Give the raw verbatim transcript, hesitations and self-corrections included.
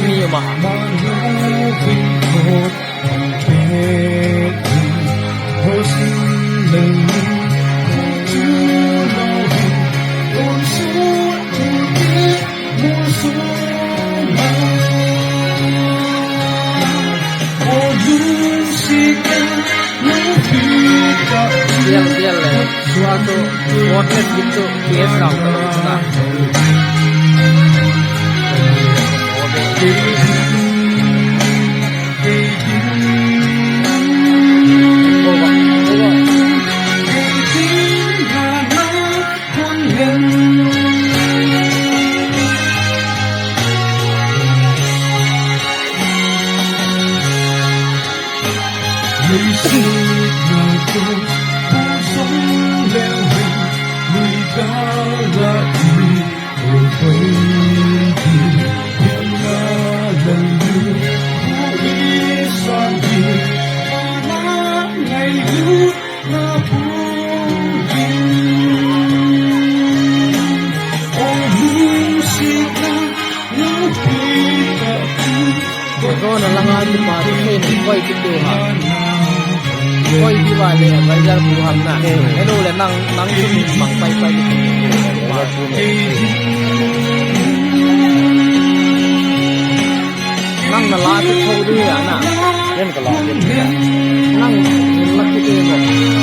Ni ma. Bial, bial le. Sua tu, fortress gitu, P S rau tu, na. Kona langa tu pa tu khen koi kitu ha. Koi di ba le, ba jar bu ham na. Hello le nang, nang tu mang pai pai. Nang na la tu thou du ya na. Ken ka la ken. Nang la tu na.